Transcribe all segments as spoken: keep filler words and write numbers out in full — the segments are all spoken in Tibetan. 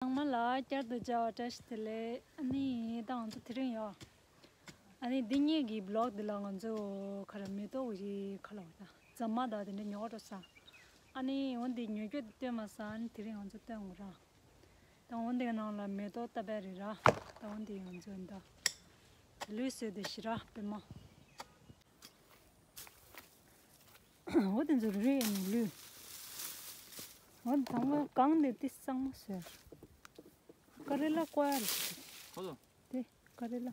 ཚང་མ་ལ་བསྐྱར་དུ་མཇལ་བ་བཀྲ་ཤིས་བདེ་ལེགས། ཨ་ནི་ད་ང་ཚོ་དེ་རིང་ཡོད། ཨ་ནི་འདི་གཉིས་ཀྱི་བི་ལོག་འདི་ལ་ང་ཚོ་ག་རེ་མེ་ཏོག་གི་ཁ་ལ་བ་ད་རྫ་མ་དང་དེ་འདྲ་ཉོ་འགྲོ་ས། ཨ་ནི་འོ་འདི་ཉོ་རྒྱུ་དེ་སྟོན་མ་ས། ཨ་ནི་དེ་རིང་ང་ཚོ་སྟོན་དགོས་ར། ད་འོ་འདི་གི་ནང་ལ་མེ་ཏོག་བཏབ་པ་རེད་ར། ད་འོ་འདི་ང་ཚོ་འདི་ལུས་བཟོས་དེ་ཞི་ར་པད་མ། འོ་དེ་ཚོ་རེ་རེ་ནས་ལུས། འོ་དང་པོ་གང་དེ་དེ་གཙང་མ་བཟོས། ཀ་རེ་ལ་ཀོ་ཡ་རེད། ཁོ་ཚོ། དེ་ཀ་རེ་ལ།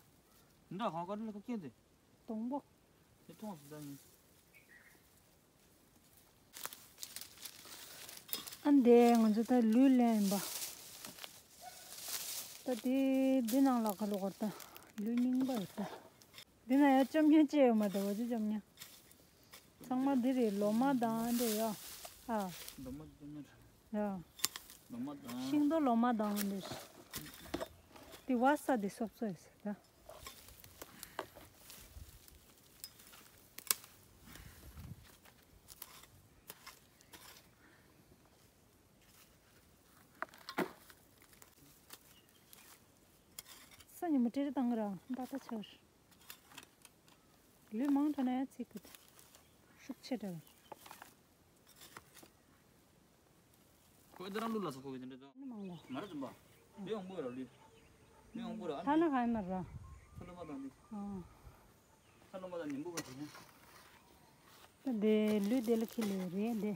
འདྲ་གང་ཀ་རེ་ལ་ཁ་སྐྱེས་དེ། སྡོང་པོ། དེ་མཐོང་སོང་ད་ཡིན། ཨ་འདས་ང་ཚོ་ད་ལུས་ལེན་ཡིན་པ། ད་དེ་འདི་ནང་ལ་ཁ་ལོ་གར་ད་ལུས་རྙིང་པ་ཡོད་ད། འདི་ན་ཡ་བཅོམ་ཉ་ཅེ་ཡོད་མ་ད་བ་ཅི་བཅོམ་ཉ། ཚང་མ་འདི་རེད། ལོ་མ་དང་འདི་ཡ། ཨ། ལོ་མ་བཅོམ་ཉ་རེད། ཡ། ལོ་མ་དང་། ཤིང་ཏོག་ལོ་མ་དང་འདི་རེད། འདི་བ་ས་འདི་སོབ་སོ་ཡོད་ས་ད། ས་ཉི་མ་ཏྲེ་ཏྲེ་བཏང་གི་ར་འདའ་ད་ཆར། ལུས་མང་དྲགས་ན་ཡང་ཚིག་གི་ཤུགས་ཆེ་དྲགས། ཁོས་འདི་རང་ལུས་ལ་ས་ཁོ་བའི་དེ་འདྲ་དོ། ནི་མང་ལ། མ་རེད་དུམ་པ། ལུས་ཡོང་པོ་ར་ལུས། ལུས་ཡོང་པོ་ར་ཨ་ལྷ་ནི། ལྷ་ཡིན་མ་ར། ཚ་ལོ་མ་དང་འདི། ཨ། ཚ་ལོ་མ་དང་ཉིན་པོ་ག་དེ་ནི། ད་དེ་ལུས་དེ་ལ་ཁེ་ལས་རེད་དེ།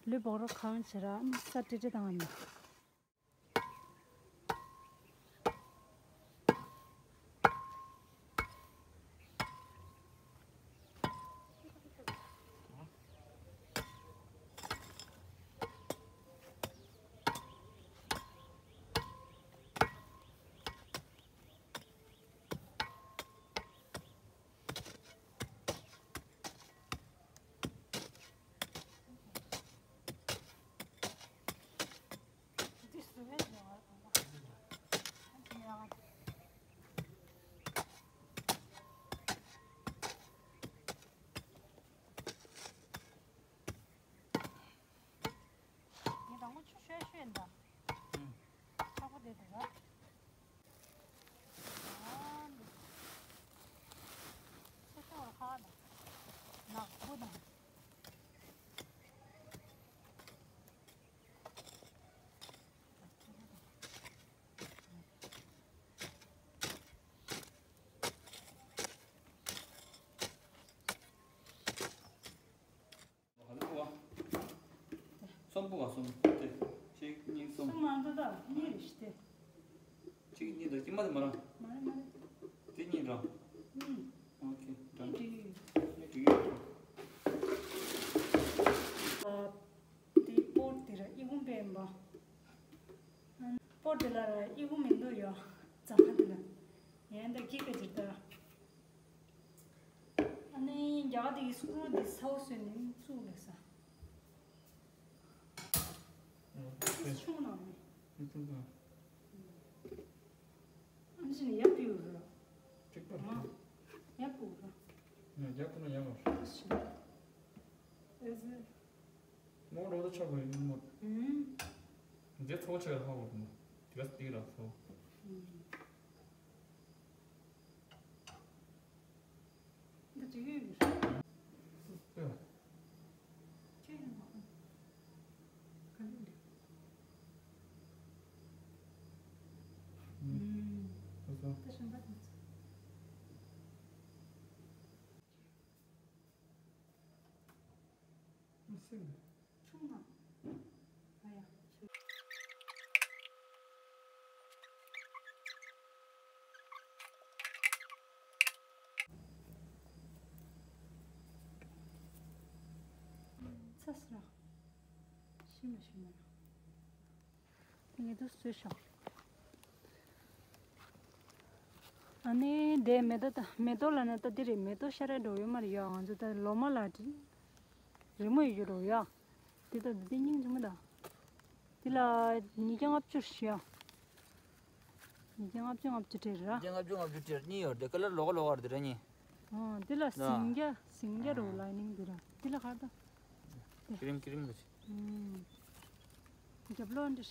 ལུས་བོག་རོ་གང་བྱེད་ར་ཨ་ནི་ས་ཏྲེ་ཏྲེ་བཏང་ཨ་ནི། ངས་དང་པོ་ཆུ་ཤོད་ཤོད་འདྲ། ཨུམ། ཆག་པོ་དེ་དེ་ག་ཆུ་ཤོད་ཁ་དང་། ནག་པོ་དང་། གསུམ་པོ་ག་གསུམ། དེ་གཅིག་གཉིས་གསུམ། གསུམ་མ་འདུག་ད་གཉིས་རེད་ཤི་དེ། གཅིག་གཉིས་དང་དཀྱིལ་མ་དེ་མ་ར། མ་རེད་མ་རེད། དེ་གཉིས་ར། གཉིས། ཨོ་ཁེ་ཌན། གཉིས་འགྲིག་ཡོད། གཉིས་འགྲིག་ཡོད། ཨ། དེ་པོར་དེ་ར་ཨི་ཁུང་པའི་ཡིན་པ། པོར་དེ་ལ་ར་ཨི་ཁུང་མི་འདུག་ཡོ། རྫ་མ་དེ་ལ། ཡན་ད་ཀི་ཀ་ཇིར་ད། ཨ་ནི་རྒྱ་གར་དེ་གི་སྐུ་རུ་དེ་ས་འོག་སོན་ནས་བཙུགས་ལ་ས། ཨ། ཨ་ནི་ཆུང་ནང་ནས། ཨ་ནི་ཅི་ནས་ཡར་ཕུལ་ར། གཅིག་པར། མ། ཡར་ཕུལ་ར། ཡར་ཕུལ་ན་ཡར་མ། ཨ་ཤི། ཨེ་ཟེར། མོ་རོ་ད་ཆག་པ་ཡིན་མོ། ཨུམ། འདི་ཚོ་ཆག་ཧ་གོ་མོ། དེ་ག་སྟེང་ར་ཚོ། ཨུམ། འདི་ཅི་ཡོད་ཡོད། ཨེ། ཁྱེད་ཡང་མ་ཁྱེད་ཡང་འདི། ཨུམ། ཨུམ། ད་ད་ཤམ་པ་དེ་ཚོ། ཆུང་མ། ཨ་ཡ། ཚ་སི་ར། ཤི་མ་ཤི་མ་ར། ངས་འདུག་བཟོས་ཤོག་ཨ་ནི་དེ་མེ་ཏོག་ད་མེ་ཏོག་ལ་ན་ད་འདི་རེད། མེ་ཏོག་ཤ་ར་འགྲོ་ཡོད་མ་རེད་ཡ། ང་ཚོ་ད་ལོ་མ་ལ་རི་མོ་ཡོད་རྒྱུ་རོ་ཡ། འདི་ད་འདི་སྙིང་རྗེ་མོ་ད། འདི་ལ་ཉིས་བརྒྱ་ལྔ་བཅུ་ཞུ་ཡ། ཉིས་བརྒྱ་ལྔ་བཅུ་ལྔ་བཅུ་སྤྲད་ར། ཉིས་བརྒྱ་ལྔ་བཅུ་ལྔ་བཅུ་སྤྲད་གཉིས་ཡོད་དེ་ཀ་ལར་ལོག་ལོག་ར་དེ་ར་གཉིས། ཨོ་འདི་ལ་ཟིང་རྒྱ་ཟིང་རྒྱ་རོ་ལ་ནིང་འདི་ར་འདི་ལ་ཁར་ད། ཀི་རིམ་ཀི་རིམ་གི་ཆེ། ཨུམ། རྒྱབ་ལོག་འདི།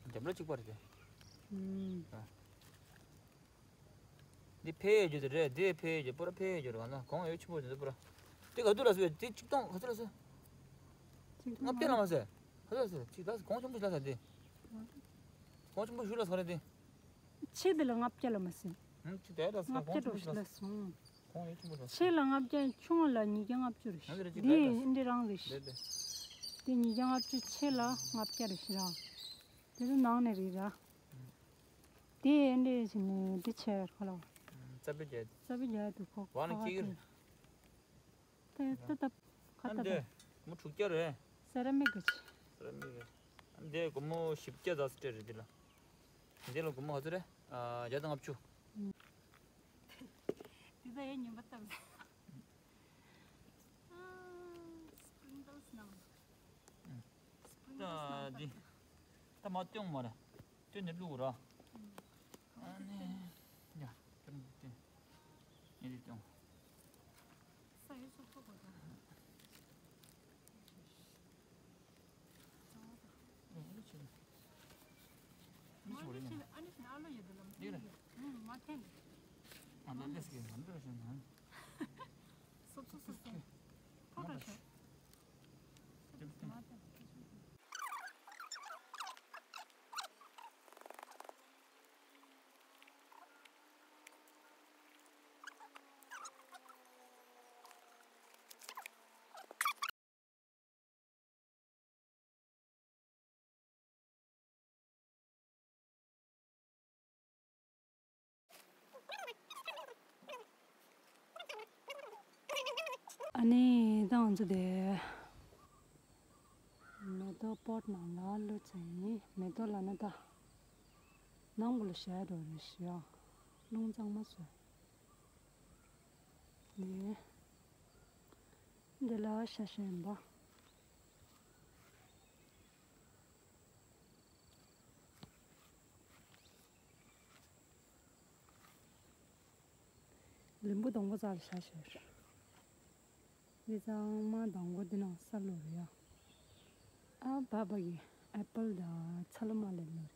རྒྱབ་ལ་གཅིག་པ་རེད་དེ། ཨུམ། འདི་ཕལ་ཡོད་རྒྱུ་དེ་རེད། འདི་ཕལ་ཡོད་རྒྱུ་པུ་ར་ཕལ་ཡོད་རྒྱུ་རེད། གང་ན་གོང་ཡོད་ཆེན་པོ་འདི་པུ་ར། འདི་ག་དུས་ལ་སོ་འདི་ཆིག་སྟོང་ག་དུས་ལ་སོ། ཆིག་སྟོང་ལྔ་བརྒྱ་ལ་མ་ཟེར། ག་དུས་ལ་སོ་ཆིག་ད་གོང་ཆེན་པོ་ཞིག་ལ་ས་འདི། གོང་ཆེན་པོ་ཞིག་ལ་ས་རེད་འདི། ཆེ་དེ་ལ་ལྔ་བརྒྱ་ལ་མ་ཟེར། ཧུམ། ཆེ་དེ་ལ་ས་ལྔ་བརྒྱ་གོང་ཆེན་པོ་འགྲོ་ཞིག་ལ་ཞིག་ལ་སོང་། གོང་ཡོད་ཆེན་པོ་ལ་ཆེ་ལ་ལྔ་བརྒྱ། ཆུང་བ་ལ་ཉིས་བརྒྱ་ལྔ་བཅུ་རེད་ཤག་ང་ཚོ་རེ་གཅིག་འདི་ལ་ཡིན་འདི་རང་རེད་ཤག་རེད་རེད། འདི་ཉིས་བརྒྱ་ལྔ་བཅུ། ཆེ་ལ་ལྔ་བརྒྱ་རེད་ཤག་ར། དེ་ཚོ་ནང་ནས་རེད་ར། དེ་འདྲས་བྱས་ནས་འདི་ཆེ་ཁ་ལ། རྩ་བའི་རྒྱལ། རྩ་བའི་རྒྱལ་དུ་ཁོ་ཁ་བ་ནི་ཁ་ཁྱི་གི་ཁ་རེད། ད་ད་ད་ཁ་ཨ་ད་འདི་ད་མོ་དྲུག་བརྒྱ་རེད། སེ་ར་མིག་གི་ཆེ། སེ་ར་མིག་རེད། ཨ་འདི་སྒོར་མོ་བཞི་བརྒྱ་ཙམ་སྤྲད་རེད་འདི་ལ། འདི་ལ་སྒོར་མོ་ག་ཚོད་རེད། ཨ་བརྒྱ་དང་ལྔ་བཅུ། འདི་ད་ཡ་ཉན་པ་ལྟ་བུ། ཨ་སི་པི་རིང་རོལ་སི་ནང་། སི་པི་རིང་རོལ་སི་ནང་ད་འདི་ད་མ་སྟོན་མ་རེད། སྟོན་ནས་བླུགས་ར། ཨ་ནི་ཡ་སྟོན་སྟོན། ངས་འདི་སྟོན། ས་ཡོད་སོག་སོག་གོ་ད། ཨ་ནི་ད་ང་ཚོ་དེ་མེ་ཏོག་པོཊ་ནང་ལ་ལུས་ཚར་ཡིན། མེ་ཏོག་ལབ་ན་ད་ནང་གུ་ལ་བཞག་འགྲོ་རེད་ཤག་རླུང་གཙང་མ་བཟོས་ནས། འདི་ལ་ཤ་ཤ་ཡིན་པ། ལིམ་བུ་སྡོང་པོ་རྩ་ལ་ཤ་ཤ་ཡོད། འདི་གཙང་མ་སྡོང་པོ་འདི་ནང་ས་ལོ་རེད་ཡ། ཨ་བ་བ་གི་ཨེ་པལ་དང་ཚ་ལུ་མ་ལེབ་ལོ་རེད།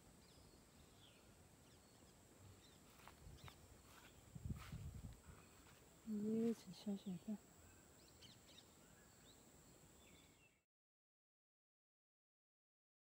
འདི་ཤ་ཤ་ཡོད།